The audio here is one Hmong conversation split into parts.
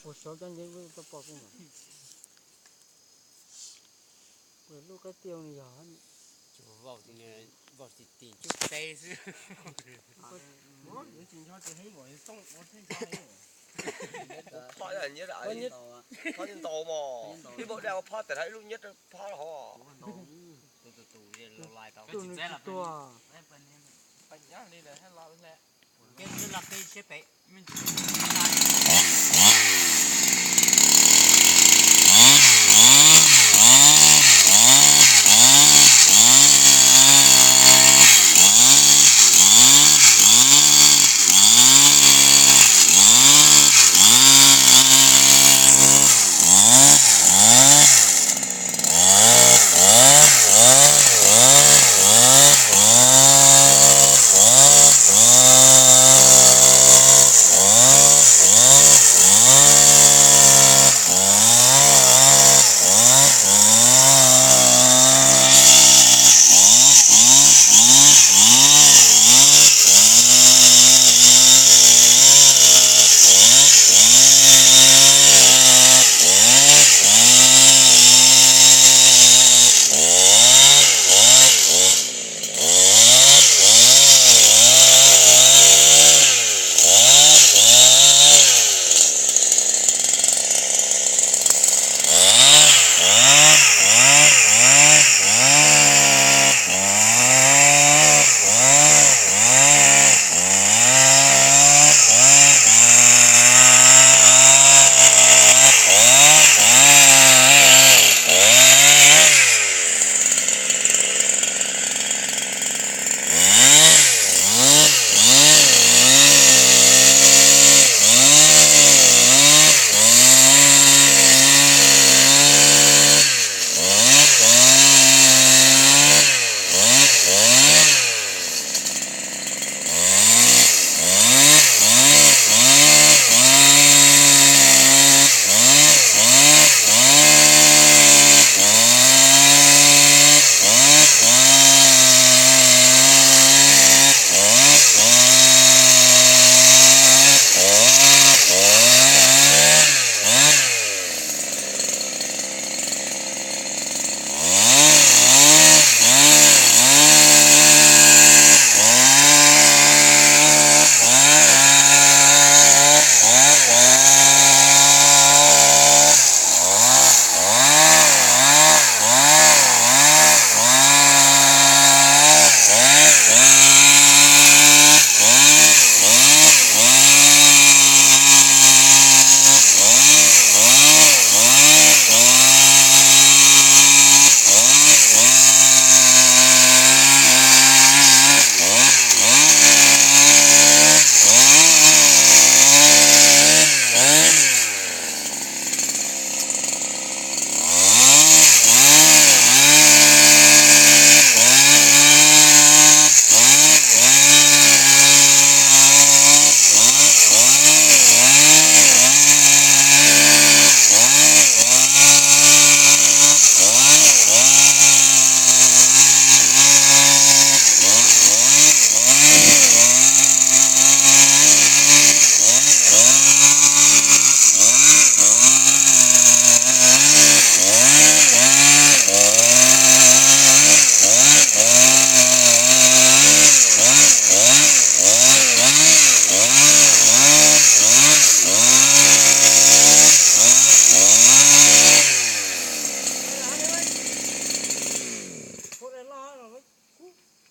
Ua sav cov nce lub tau pom kuj mas. Lub kab tiaj no yog, vau ti ti cub peb xwb. Phoj ntaus mas, ib lub nyiab rau phoj tas, ib lub nyiab rau phoj hov. Tus nws tsis tuag.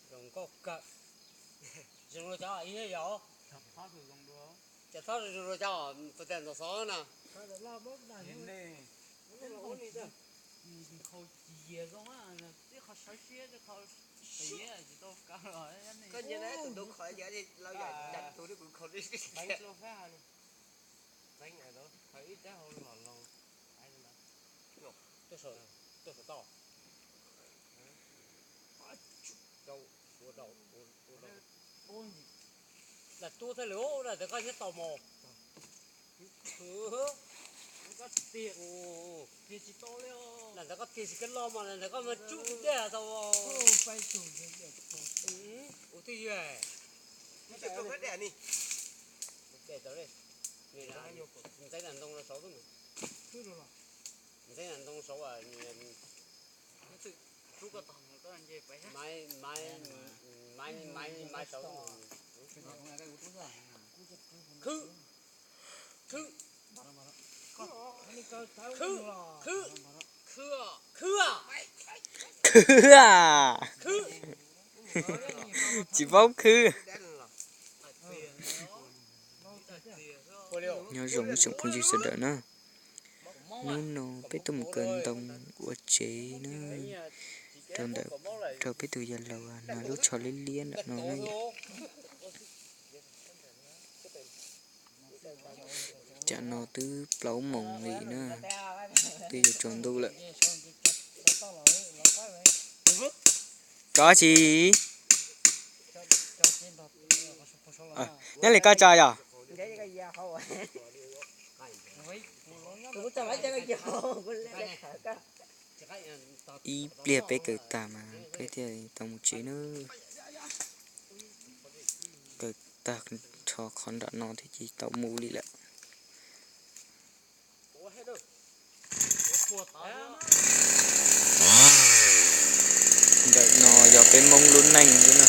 Zoo nkauj kawg. Zoo li cov ib yam. Cov thob zoo li cov puas tas ntxov xov na. Nkhaus ci zias zoo, ib qho sawv siab, ib qho qias tsis tau kaw los. Koj nyiam tus ntoo qhov yam li lawv yam tus li kuv khaus li. Txeev tus fab, txeev qhov ib rab hauv los laus. Tuaj saum toj. Rau, ua rau, ua rau. Lam tub thiaj li, lam ntawd koj thiaj tau mos. Lam ntawd koj tiag tsis kab loj mas lam ntawd koj mas tsub tiag tau. Ua twj ywm. Ntxeeb ntoo saud, ntxeeb ntoo saud, maiv saud. Khwb, khwb, khwb, khwb, khwb, khwb, tsis paub khwb. Nyob zoo ib tsoom phooj ywg sawv daws na, hnub no peb tuaj mus kaw ntoo ua tsev na, rau ntawm, rau peb tus yawg laus no lub tsho liab liab ntawm no na. Tam no twb plaub moos li na, twb yuav tsaus ntuj lawm. Koj tsis nyob li koj tso yog? Ib pliag peb kaw tag mas peb thiaj tau mus tsev na. Kaw tag rho qhov nram no thiaj tsis tau mus li lawm. Ntawm no yog peb Hmoob lub neej xwb na.